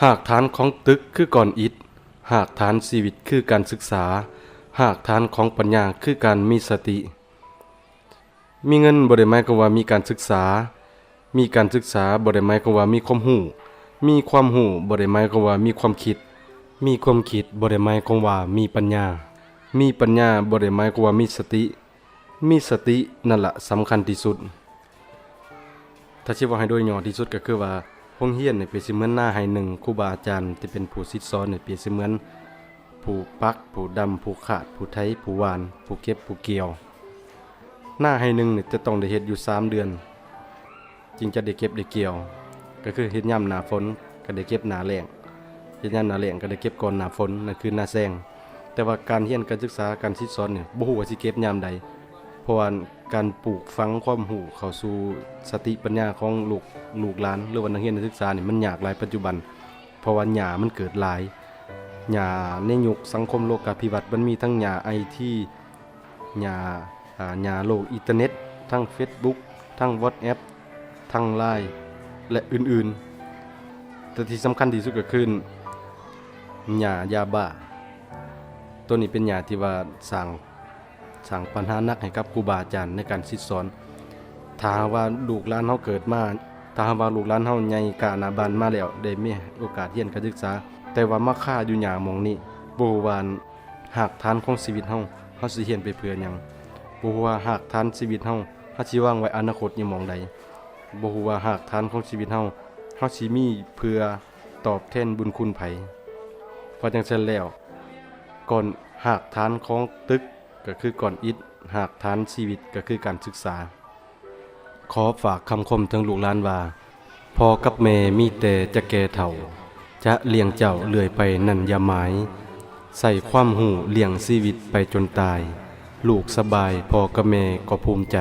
ຮາກຖານຂອງຕຶກຄືກ້ອນອິດ, ຮາກຖານຊີວິດຄືການສຶກສາ, ຮາກຖານຂອງປັນຍາຄືການມີສະຕິ. ມີເງິນບໍ່ໄດ້ໝາຍຄວາມວ່າມີການສຶກສາ, ມີການສຶກສາບໍ່ໄດ້ໝາຍຄວາມວ່າມີຄວາມຮູ້, ມີຄວາມຮູ້ບໍ່ໄດ້ໝາຍຄວາມວ່າມີຄວາມຄິດ, ມີຄວາມຄິດບໍ່ໄດ້ໝາຍຄວາມວ່າມີປັນຍາ, ມີປັນຍາບໍ່ໄດ້ໝາຍຄວາມວ່າມີສະຕິ, ມີສະຕິນັ້ນລະສຳຄັນທີ່ສຸດ. ຖ້າຊິເວົ້າໃຫ້ໂດຍຫຍໍ້ທີ່ສຸດກໍຄືວ່າ ໂຮງຮຽນນີ້ເປຍບເສມືອນນາໄຮ່ໜຶ່ງ, ຄູບາອາຈານທີ່ເປັນຜູ້ສິດສອນນີ້ເປຍບເສມືອນຜູ້ປັກ, ຜູ້ດຳ, ຜູ້ຄາດ, ຜູ້ໄຖ, ຜູ້ຫວ່ານ, ຜູ້ເກັບ, ຜູ້ກ່ຽວ. ນາໄຮ່ໜຶ່ງນີ້ຈະຕ້ອງໄດ້ເຮັດຢູ່ສາມເດືອນ ຈຶ່ງຈະໄດ້ເກັບໄດ້ກ່ຽວ, ກໍຄືເຮັດຍາມໜ້າຝົນກໍໄດ້ເກັບໜ້າແລ້ງ, ເຮັດຍາມໜ້າແລ້ງກໍໄດ້ເກັບກ່ອນໜ້າຝົນ, ນັ້ນຄືນາແຊງ. ແຕ່ວ່າການຮຽນການສຶກສາ, ການສິດສອນນີ້ ບໍ່ຮູ້ວ່າຊິເກັບຍາມໃດ, ເພາະວ່າການປູກຝັງຄວາມຮູ້ເຂົ້າສູ່ສະຕິປັນຍາຂອງລູກ, ລູກຫຼານ ຫຼືວ່ານັກຮຽນນັກສຶກສານີ້ ມັນຍາກຫຼາຍປັດຈຸບັນ, ເພາະວ່າຫຍ້າມັນເກີດຫຼາຍ. ຫຍ້າໃນຍຸກສັງຄົມໂລກາພິວັດ ມັນມີທັງຫຍ້າໄອທີ, ຫຍ້າ, ອາ, ຫຍ້າໂລກອິນເຕີເນັດ, ທັງເຟສບຸກ, ທັງວັອດແອັບ, ທັງລາຍ ແລະ ອື່ນໆ. ແຕ່ທີ່ສຳຄັນທີ່ສຸດກໍຄືຫຍ້າຢາບ້າ. ໂຕນີ້ເປັນຫຍ້າທີ່ວ່າສ້າງ, ສ້າງບັນຫາໜັກໃຫ້ກັບຄູບາອາຈານໃນການສິດສອນ. ຖ້າຫາກວ່າລູກຫຼານເຮົາເກີດມາ, ຖ້າຫາກວ່າລູກຫຼານເຮົາໃຫຍ່ກ້າໜ້າບ້ານມາແລ້ວ, ໄດ້ມີໂອກາດຮຽນການສຶກສາ, ແຕ່ວ່າມາຄາຢູ່ຫຍ້າໝ່ອງນີ້, ບໍ່ຮູ້ວ່າ ຮາກຖານຂອງຊີວິດເຮົາ, ເຮົາຊິຮຽນໄປເພື່ອຫຍັງ? ບໍ່ຮູ້ວ່າຮາກຖານຊີວິດເຮົາ, ເຮົາຊິວາງໄວ້ອະນາຄົດຢູ່ໝ່ອງໃດ? ບໍ່ຮູ້ວ່າຮາກຖານຂອງຊີວິດເຮົາ, ເຮົາຊິມີເພື່ອຕອບແທນບຸນຄຸນໃຜ? ເພາະຈັ່ງຊັ້ນແລ້ວ, ກ້ອນ, ຮາກຖານຂອງຕຶກກໍຄືກ້ອນອິດ, ຮາກຖານຊີວິດກໍຄືການສຶກສາ. ຂໍຝາກຄຳຄົມເຖິງລູກຫຼານວ່າ, ພໍ່ກັບແມ່ມີແຕ່ຈະແກ່ເຖົ້າ, ຈະລ້ຽງເຈົ້າເລື້ອຍໄປນັ້ນຢ່າໝາຍ, ໃຊ້ຄວາມຮູ້ລ້ຽງຊີວິດໄປຈົນຕາຍ, ລູກສະບາຍພໍ່ກັບແມ່ກໍພູມໃຈ.